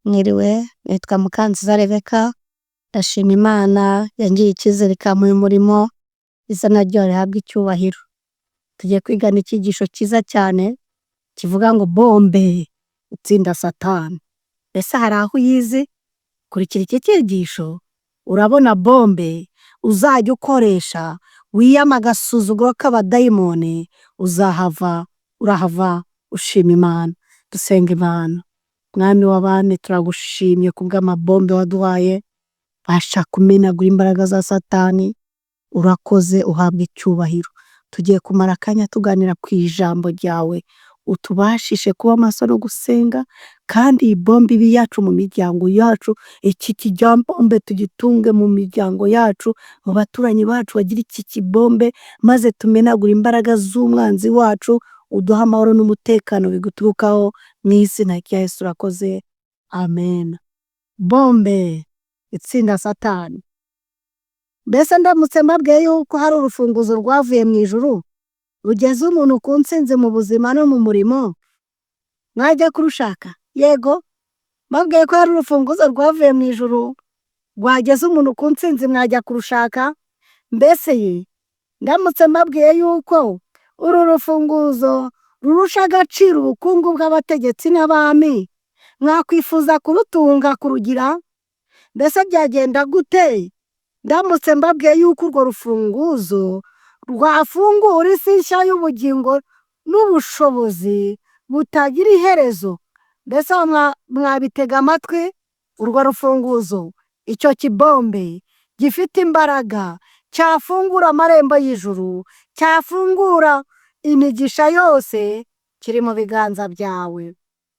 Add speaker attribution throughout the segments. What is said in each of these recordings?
Speaker 1: Mwiriwe, nitwa Mukanziza Rebecca, ndashima Imana yangiriye icyizere ikampa uyu murimo, izina ryayo rihabwe icyubahiro. Tugiye kwigana icyigisho cyiza cyane kivuga ngo bombe itsinda Satani. Ese hari aho uyizi? Kurikira iki cyigisho urabona bombe uzajya ukoresha wiyama agasuzuguro k'abadayimoni, uzahava urahava ushima Imana. Dusenga Imana. Mwami w'abami, turagushimye kubw'amabombe waduhaye, basha kumenagura imbaraga za Satani, urakoze uhabwa icyubahiro. Tugiye kumara akanya tuganira ku ijambo ryawe, utubashishe kuba maso no gusenga, kandi iyi bombe ibe iyacu mu miryango yacu, iki kijyambombe tugitunge mu miryango yacu, mu baturanyi bacu bagire iki kibombe, maze tumenagure imbaraga z'umwanzi wacu, uduhe amahoro n'umutekano biguturukaho, mu izina rya Yesu urakoze, amen. Bombe itsinda Satani. Mbese ndamutse mbabwiye yuko hari urufunguzo rwavuye mu ijuru, rugeza umuntu ku ntsinzi mu buzima no mu murimo, mwajya kurushaka? Yego, mbabwiye ko hari urufunguzo rwavuye mu ijuru, rwageza umuntu ku ntsinzi mwajya kurushaka? Mbese ye, ndamutse mbabwiye yuko uru rufunguzo rurusha agaciro ubukungu bw'abategetsi n'abami, mwakwifuza kurutunga kurugira? Mbese byagenda gute ndamutse mbabwiye yuko urwo rufunguzo rwafungura isi nshya y'ubugingo n'ubushobozi butagira iherezo? Mbese aho mwabitega amatwi? Urwo rufunguzo, icyo kibombe gifite imbaraga, cyafungura amarembo y'ijuru, cyafungura imigisha yose, kiri mu biganza byawe.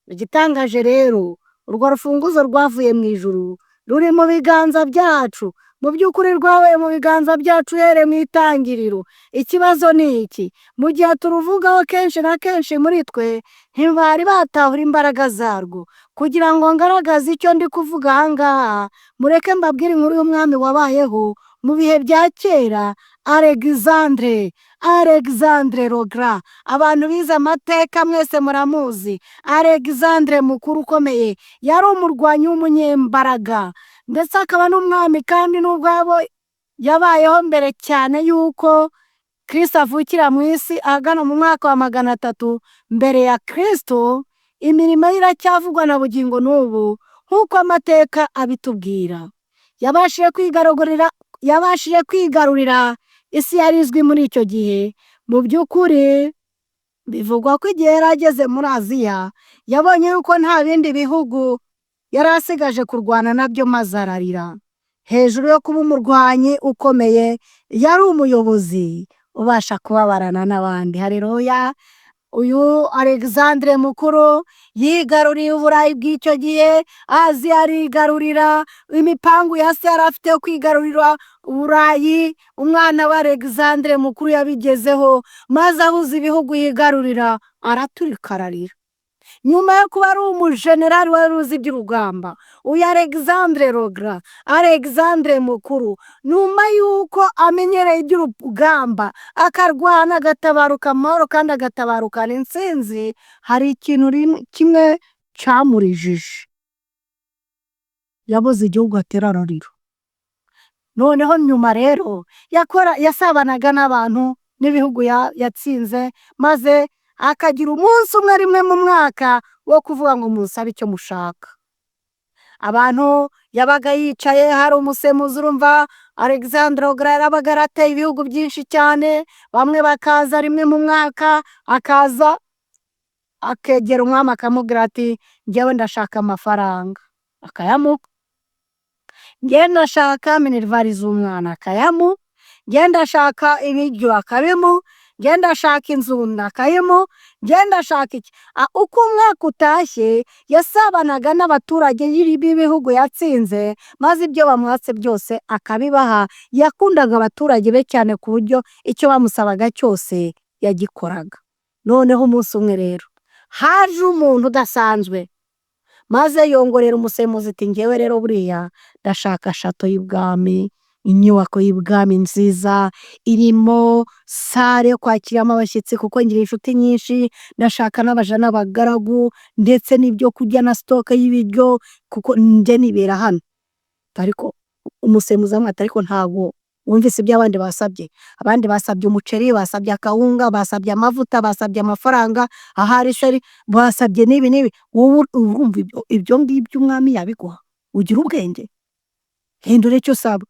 Speaker 1: Igitangaje rero, urwo rufunguzo rwavuye mu ijuru, ruri mu biganza byacu. Mu by'ukuri rwabaye mu biganza byacu uhereye mu itangiriro. Ikibazo ni iki: mu gihe turuvugaho kenshi na kenshi muri twe ntibari batahura imbaraga zarwo. Kugira ngo ngaragaze icyo ndi kuvuga aha ngaha, mureke mbabwire inkuru y'umwami wabayeho mu bihe bya kera, Alexandre, Alexandre le Grand. Abantu bize amateka mwese muramuzi. Alexandre mukuru ukomeye, yari umurwanyi w'umunyembaraga, ndetse akaba n'umwami, kandi nubwo yabayeho mbere cyane y'uko Kristo avukira mu isi, ahagana mu mwaka wa 300 mbere ya Kristo, imirimo ye iracyavugwa na bugingo n'ubu nk'uko amateka abitubwira. Yabashije kwigarurira isi yari izwi muri icyo gihe. Mu by'ukuri bivugwa ko igihe yari ageze muri Aziya, yabonye yuko nta bindi bihugu yari asigaje kurwana nabyo, maze ararira. Hejuru yo kuba umurwanyi ukomeye, yari umuyobozi ubasha kubabarana n'abandi. Haleluya! Uyu Alexandre mukuru yigaruriye Uburayi bw'icyo gihe, Aziya arigarurira, imipangu ya se yari afite yo kwigarurira Uburayi, umwana we Alexandre mukuru yabigezeho, maze abuze ibihugu yigarurira, araturika ararira. Nyuma yo kuba ari umujenerali wari uzi iby'urugamba, uyu Alexandre le Grand, Alexandre mukuru, nyuma y'uko amenyereye iby'urugamba, akarwana agatabaruka amahoro kandi agatabarukana intsinzi, hari ikintu kimwe cyamurijije. Yabuze igihugu atera ararira. Noneho nyuma rero yasabanaga n'abantu n'ibihugu yatsinze, maze akagira umunsi umwe rimwe mu mwaka wo kuvuga ngo munsabe icyo mushaka. Abantu yabaga yicaye hari umusemuzi, urumva Alexandre Grand yabaga yarateye ibihugu byinshi cyane, bamwe bakaza rimwe mu mwaka, akaza akegera umwami akamubwira ati: "Njyewe ndashaka amafaranga", akayamuha. "Njyewe ndashaka minerval z'umwana", akayamuha. "Njyewe ndashaka ibiryo", akabimuha. "Njyewe ndashaka inzu", akayimuha. "Njyewe ndashaka iki." Uko umwaka utashye yasabanaga n'abaturage b'ibihugu yatsinze, maze ibyo bamwatse byose akabibaha. Yakundaga abaturage be cyane ku buryo icyo bamusabaga cyose yagikoraga. Noneho umunsi umwe rero haje umuntu udasanzwe, maze yongorera umusemuzi ati: "Njyewe rero buriya ndashaka château y'ibwami." Inyubako y'ibwami nziza irimo salle yo kwakiriramo abashyitsi kuko ngira inshuti nyinshi, ndashaka n'abaja n'abagaragu ndetse n'ibyo kurya na stock y'ibiryo kuko njye nibera hano. Ariko umusemuzi aramubwira ati ariko ntabwo wumvise ibyo abandi basabye? Abandi basabye umuceri, basabye akawunga, basabye amavuta, basabye amafaranga, ahari se basabye n'ibi n'ibi, wowe urumva ibyo ngibyo umwami yabiguha? Ugira ubwenge? Hindura icyo usaba.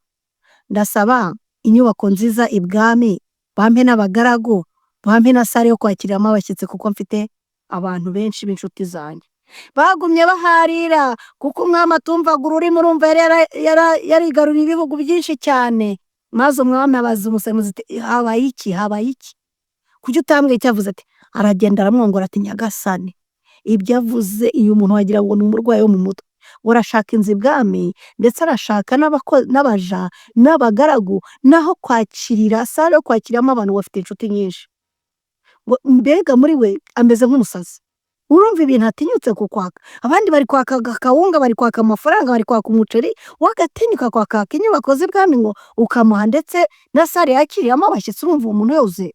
Speaker 1: Ndasaba inyubako nziza ibwami, bampe n'abagaragu, bampe na salle yo kwakiriramo abashyitsi kuko mfite abantu benshi b'inshuti zanjye. Bagumye baharira kuko umwami atumvaga ururimi, urumva yari yarigaruriye ibihugu byinshi cyane. Maze umwami abaza umusemuzi ati habaye iki? Habaye iki? Kuki utambwiye icyo avuze? Ati aragenda aramwongora ati nyagasani, ibyo avuze uyu muntu wagira ngo ni umurwayi wo mu mutwe. Urashaka inzu ibwami ndetse arashaka n'abaja n'abagaragu n'aho kwakirira, salle yo kwakiriramo abantu bafite inshuti nyinshi. Mbega muri we ameze nk'umusazi. Urumva ibintu atinyutse kukwaka? Abandi bari kwaka akawunga, bari kwaka amafaranga, bari kwaka umuceri, wowe ugatinyuka kwaka inyubako z'ibwami ngo ukamuha ndetse na salle yakiriramo abashyitsi, urumva uwo muntu yuzuye?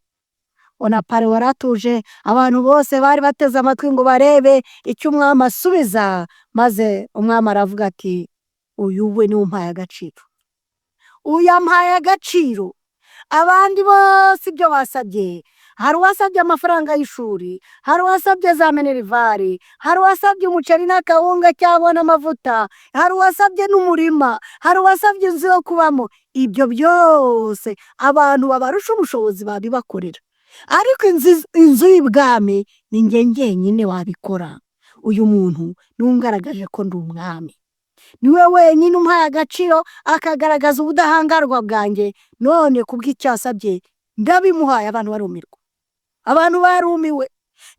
Speaker 1: Bonaparte waratuje, abantu bose bari bateze amatwi ngo barebe icyo umwami asubiza, maze umwami aravuga ati uyu we niwe umpaye agaciro. Uyu ampaye agaciro. Abandi bose ibyo basabye, hari uwasabye amafaranga y'ishuri, hari uwasabye za minerval, hari uwasabye umuceri n'akawunga cyangwa n'amavuta, hari uwasabye n'umurima, hari uwasabye inzu yo kubamo, ibyo byose abantu babarusha ubushobozi babibakorera. Ariko inzu y'ibwami ni njye njyenyine wabikora. Uyu muntu niwe ungaragaje ko ndi umwami. Niwe wenyine umpaye agaciro, akagaragaza ubudahangarwa bwanjye, none kubw'icyo asabye ndabimuhaye. Abantu barumirwa. Abantu barumiwe.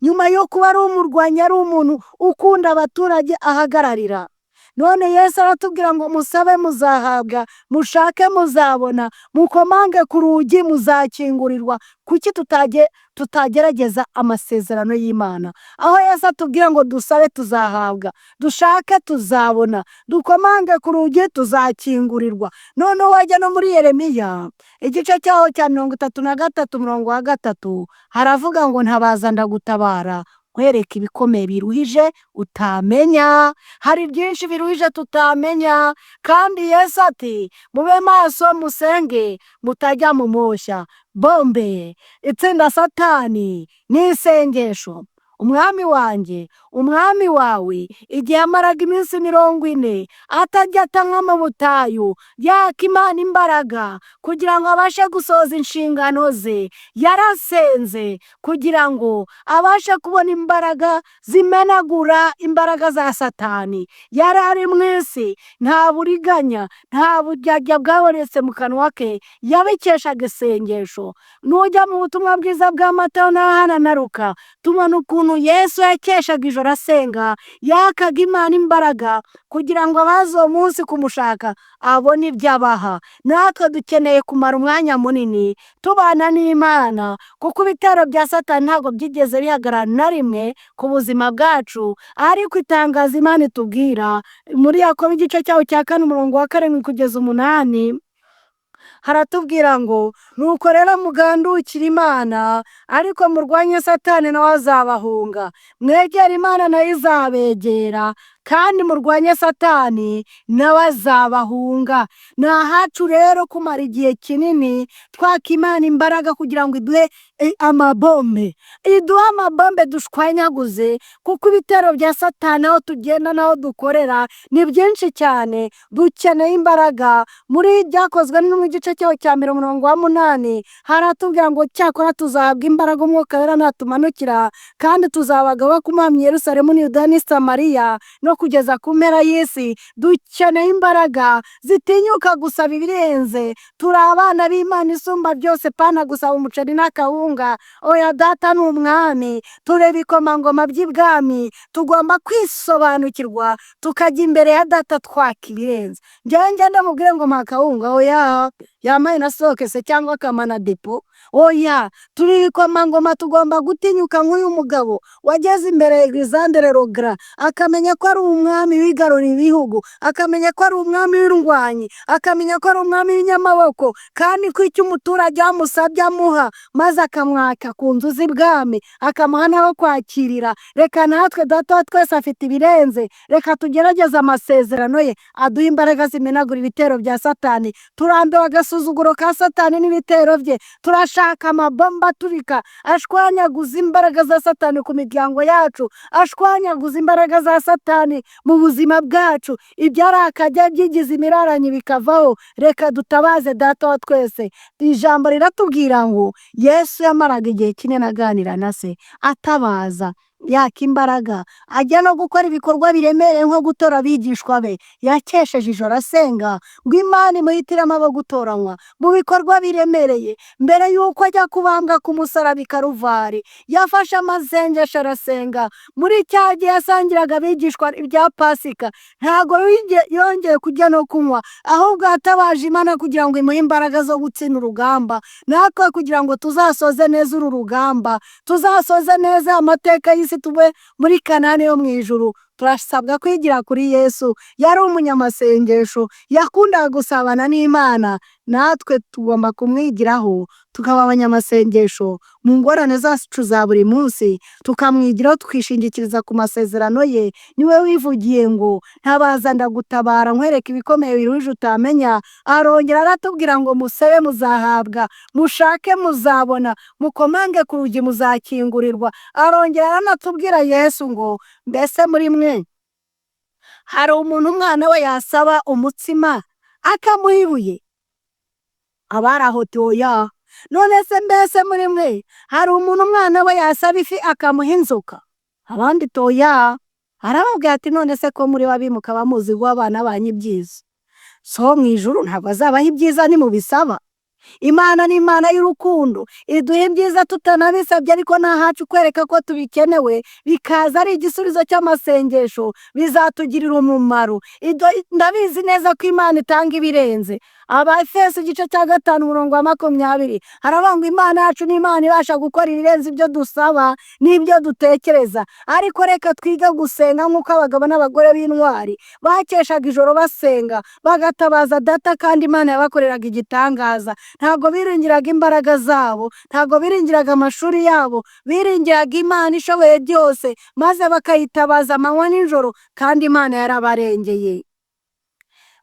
Speaker 1: Nyuma yo kuba ari umurwanyi, ari umuntu ukunda abaturage ahagararira. None Yesu aratubwira ngo musabe muzahabwa, mushake muzabona, mukomange ku rugi muzakingurirwa. Kuki tutagerageza amasezerano y'Imana? Aho Yesu atubwira ngo dusabe tuzahabwa, dushake tuzabona, dukomange ku rugi tuzakingurirwa. Noneho wajya no muri Yeremiya, igice cyaho cya 33 umurongo wa 3, haravuga ngo ntabaza ndagutabara, nkwereke ibikomeye biruhije utamenya. Hari byinshi biruhije tutamenya, kandi Yesu ati mube maso musenge mutajya mu moshya. Bombe itsinda Satani ni isengesho. Umwami wanjye, umwami wawe, igihe yamaraga iminsi 40 atajya atanywa mu butayu, yaka Imana imbaraga kugira ngo abashe gusohoza inshingano ze, yarasenze kugira ngo abashe kubona imbaraga zimenagura imbaraga za Satani. Yari ari mu isi, nta buriganya, nta buryarya bwabonetse mu kanwa ke, yabikeshaga isengesho. Nujya mu butumwa bwiza bwa Matayo na Yohana na Luka, tubona ukuntu Yesu yakeshaga ijoro asenga, yakaga Imana imbaraga kugira ngo abaze uwo munsi kumushaka abone ibyo abaha. Natwe dukeneye kumara umwanya munini tubana n'Imana, kuko ibitero bya Satani ntabwo byigeze bihagarara na rimwe ku buzima bwacu. Ariko itangazo Imana itubwira muri Yakobo igice cyaho cya 4 umurongo wa 7 kugeza 8, haratubwira ngo nuko rero mugandukire Imana, ariko murwanye Satani nawe azabahunga. Mwegere Imana nayo izabegera, kandi murwanye Satani nawe azabahunga. Ni ahacu rero kumara igihe kinini twaka Imana imbaraga kugira ngo iduhe amabombe, iduhe amabombe dushwanyaguze, kuko ibitero bya Satani aho tugenda n'aho dukorera ni byinshi cyane. Dukeneye imbaraga. Muri Byakozwe no mu gice cyaho cya 1 umurongo wa 8 haratubwira ngo cyakora tuzahabwa imbaraga Umwuka Wera natumanukira, kandi tuzaba abagabo bo kumuhamya i Yerusalemu n'i Yudaya n'i Samariya no kugeza ku mpera y'isi. Dukeneye imbaraga zitinyuka gusaba ibirenze. Turi abana b'Imana isumba byose, pana gusaba umuceri n'akawunga. Oya, data ni umwami, turi ibikomangoma by'ibwami. Tugomba kwisobanukirwa tukajya imbere ya data twaka ibirenze. Njyewe ngende mubwire ngo mpa akawunga, oya. Yampaye na stock se cyangwa akampa na depo? Oya, turi ibikomangoma, tugomba gutinyuka nk'uyu mugabo wageze imbere ya Alexandre le Grand, akamenya ko ari umwami wigaruriye ibihugu, akamenya ko ari umwami w'indwanyi, akamenya ko ari umwami w'inyamaboko, kandi ko icyo umuturage amusabye amuha, maze akamwaka ku nzu z'ibwami, akamuha n'aho kwakirira. Reka natwe Data wa twese afite ibirenze, reka tugerageze amasezerano ye, aduhe imbaraga zimenagura ibitero bya Satani. Turambiwe agasuzuguro ka Satani n'ibitero bye, turashaka amabomba aturika, ashwanyaguza imbaraga za Satani ku miryango yacu, ashwanyaguza imbaraga za Satani mu buzima bwacu, ibyari akajya byigize imiraranyi bikavaho. Reka dutabaze Data wa twese. Ijambo riratubwira ngo Yesu yamaraga igihe kinini aganira na se, atabaza, yaka imbaraga, ajya no gukora ibikorwa biremereye nko gutora abigishwa be. Yakesheje ijoro asenga ngo Imana imuhitiremo abo gutoranywa mu bikorwa biremereye. Mbere y'uko ajya kubambwa ku musaraba i Karuvari, yafashe amasengesho arasenga. Muri cya gihe yasangiraga abigishwa ibya Pasika, ntabwo yongeye kurya no kunywa, ahubwo yatabaje Imana kugira ngo imuhe imbaraga zo gutsinda urugamba. Natwe kugira ngo tuzasoze neza uru rugamba, tuzasoze neza amateka y'isi, tube muri Kanani yo mu ijuru, turasabwa kwigira kuri Yesu. Yari umunyamasengesho, yakundaga gusabana n'Imana, natwe tugomba kumwigiraho, tukaba abanyamasengesho mu ngorane zacu za buri munsi, tukamwigiraho, tukishingikiriza ku masezerano ye. Niwe wivugiye ngo ntabaza ndagutabara, nkwereke ibikomeye biruhije utamenya. Arongera aratubwira ngo musabe muzahabwa, mushake muzabona, mukomange ku rugi muzakingurirwa. Arongera aranatubwira Yesu ngo mbese muri mwe hari umuntu umwana we yasaba umutsima akamuha ibuye? Abari aho oya. None se mbese muri mwe hari umuntu umwana we yasaba ifi akamuha inzoka? Abandi oya. Arababwira ati none se ko muri babi mukaba muzi guha abana banyu ibyiza, so mu ijuru ntabwo azabaha ibyiza nimubisaba? Imana ni Imana y'urukundo, iduha ibyiza tutanabisabye, ariko nta hacu kwereka ko tubikenewe, bikaza ari igisubizo cy'amasengesho, bizatugirira umumaro. Ndabizi neza ko Imana itanga ibirenze. Abefeso igice cya 5 umurongo wa 20 haravuga ngo Imana yacu ni Imana ibasha gukora ibirenze ibyo dusaba n'ibyo dutekereza. Ariko reka twige gusenga nk'uko abagabo n'abagore b'intwari bakeshaga ijoro basenga, bagatabaza Data, kandi Imana yabakoreraga igitangaza. Ntabwo biringiraga imbaraga zabo, ntabwo biringiraga amashuri yabo, biringiraga Imana ishoboye byose, maze bakayitabaza amanywa n'ijoro, kandi Imana yarabarengeye.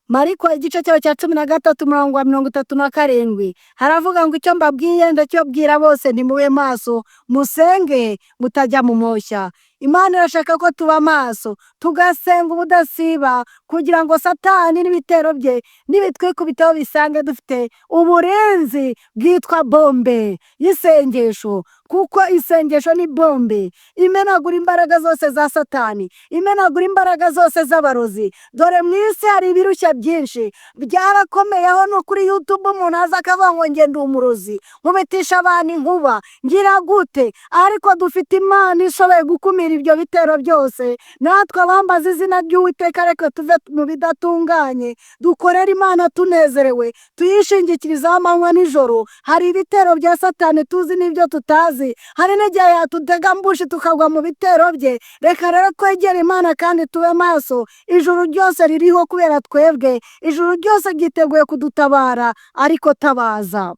Speaker 1: Mariko igice cyaho cya 13 umurongo wa 37 haravuga ngo icyo mbabwiye ndacyobwira bose, ntimube maso, musenge mutajya mu moshya. Imana irashaka ko tuba maso, tugasenga ubudasiba, kugira ngo Satani n'ibitero bye nibitwikubitaho bisange dufite uburinzi bwitwa bombe y'isengesho, kuko isengesho ni bombe imenagura imbaraga zose za Satani, imenagura imbaraga zose z'abarozi. Dore mu isi hari ibirushya byinshi byarakomeyeho, no kuri YouTube umuntu aza akavuga ngo njye ndi umurozi, nkubitisha abantu inkuba, ngira gute? Ariko dufite Imana ishoboye gukumira ibyo bitero byose. Natwe abambaza izina ry'Uwiteka, reka tuve mu bidatunganye, dukorere Imana tunezerewe, tuyishingikirizeho amanywa n'ijoro. Hari ibitero bya Satani tuzi n'ibyo tutazi, hari n'igihe yatutega mbushi tukagwa mu bitero bye. Reka rero twegere Imana kandi tube maso. Ijuru ryose ririho kubera twebwe, ijuru ryose ryiteguye kudutabara, ariko tabaza.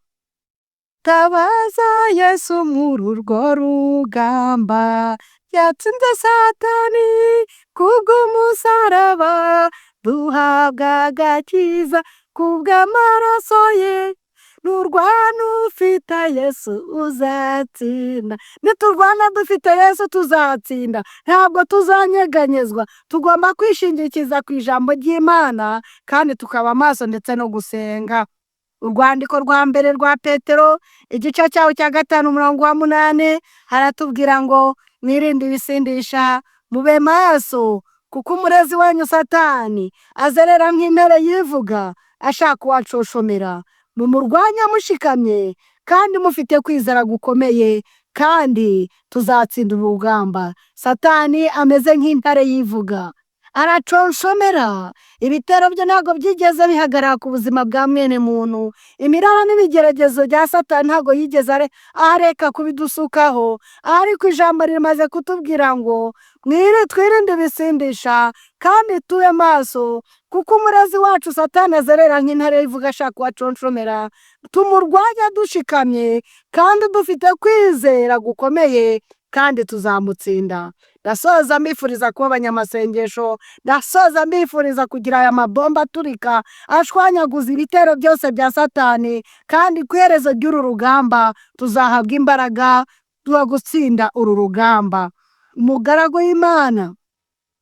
Speaker 1: Tabaza Yesu muri urwo rugamba, yatsinze Satani kubw'umusaraba, duhabwa agakiza kubw'amaraso ye. Nurwana ufite Yesu uzatsinda. Niturwana dufite Yesu tuzatsinda, ntabwo tuzanyeganyezwa. Tugomba kwishingikiriza ku ijambo ry'Imana kandi tukaba maso ndetse no gusenga. Urwandiko rwa mbere rwa Petero igice cyaho cya 5 umurongo wa 8 haratubwira ngo mwirinde ibisindisha, mube maso, kuko umurezi wanyu Satani azerera nk'intare yivuga ashaka uwacoshomera. Mumurwanya mushikamye kandi mufite kwizera gukomeye, kandi tuzatsinda urugamba. Satani ameze nk'intare yivuga, Araconshomera. Ibitero bye ntabwo byigeze bihagarara ku buzima bwa mwene muntu. Imiraba n'ibigeragezo bya Satani ntabwo yigeze areka kubidusukaho. Ariko ijambo rimaze kutubwira ngo twirinde ibisindisha kandi tube maso, kuko umurezi wacu Satani azerera nk'intare ivuga ashaka uwaconshomera. Tumurwanya dushikamye kandi dufite kwizera gukomeye, kandi tuzamutsinda. Ndasoza mbifuriza kuba abanyamasengesho, ndasoza mbifuriza kugira aya mabomba aturika ashwanyaguza ibitero byose bya Satani, kandi ku iherezo ry'uru rugamba tuzahabwa imbaraga zo gutsinda uru rugamba. Umugaragu w'Imana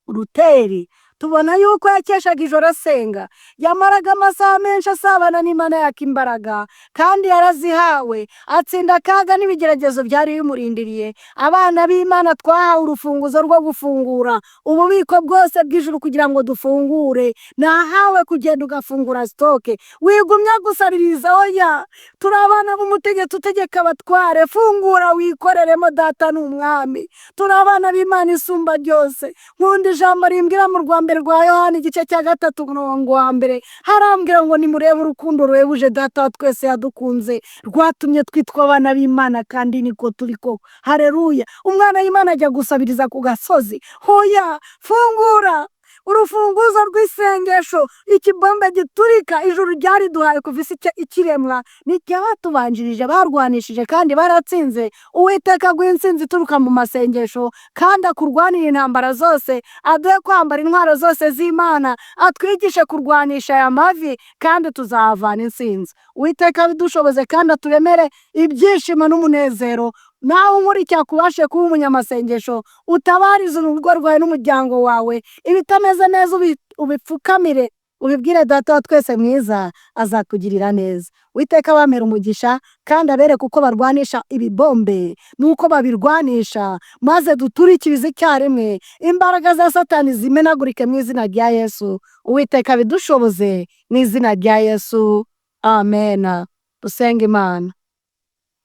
Speaker 1: Luteri tubona yuko yakeshaga ijoro asenga, yamaraga amasaha menshi asabana n'Imana yaka imbaraga, kandi yarazihawe, atsinda akaga n'ibigeragezo byari bimurindiriye. Abana b'Imana twahawe urufunguzo rwo gufungura ububiko bwose bw'ijuru kugira ngo dufungure. Nahawe kugenda ugafungura stock, wigumya gusabiriza, oya, turi abana b'umutegetsi utegeka abatware, fungura wikoreremo data ni umwami. Turi abana b'Imana isumba byose. Nkunda ijambo rimbwira mu rwa mbere rwa Yohana igice cya 3 umurongo wa 1, harambwira ngo nimurebe urukundo ruhebuje data wa twese yadukunze, rwatumye twitwa abana b'Imana kandi niko turi koko. Haleluya! Umwana w'Imana ajya gusabiriza ku gasozi. Hoya, fungura urufunguzo rw'isengesho, ikibombe giturika ijuru ryariduhaye kuva isi ikiremwa. Ni icy'abatubanjirije barwanishije kandi baratsinze. Uwiteka aguha intsinzi ituruka mu masengesho, kandi akurwanire intambara zose, aduhe kwambara intwaro zose z'Imana, atwigishe kurwanisha aya mavi, kandi tuzahavana intsinzi. Uwiteka abidushoboze kandi aturemere ibyishimo n'umunezero. Nawe unkurikira akubashe kuba umunyamasengesho, utabarize urugo rwawe n'umuryango wawe, ibitameze neza ubipfukamire, ubibwire data wa twese mwiza, azakugirira neza. Uwiteka abampere umugisha kandi abereke uko barwanisha ibibombe n'uko babirwanisha, maze duturikirize icyarimwe imbaraga za Satani zimenagurike mu izina rya Yesu. Uwiteka abidushoboze mu izina rya Yesu. Amen. Dusenge Imana.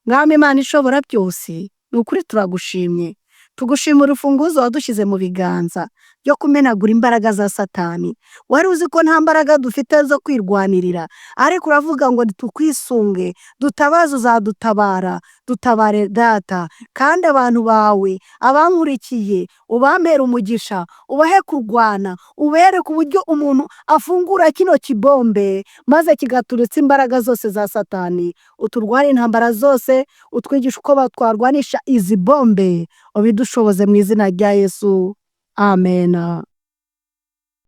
Speaker 1: Mwami Imana ishobora byose, ni ukuri turagushimye. Tugushima urufunguzo wadushyize mu biganza byo kumenagura imbaraga za Satani. Wari uzi ko nta mbaraga dufite zo kwirwanirira, ariko uravuga ngo tukwisunge, dutabaze uzadutabara, dutabare data. Kandi abantu bawe, abankurikiye, ubampere umugisha, ubahe kurwana, ubereke uburyo umuntu afungura kino kibombe, maze kigaturitsa imbaraga zose za Satani. Uturwane intambara zose, utwigishe uko twarwanisha izi bombe, ubidushoboze mu izina rya Yesu. Amen.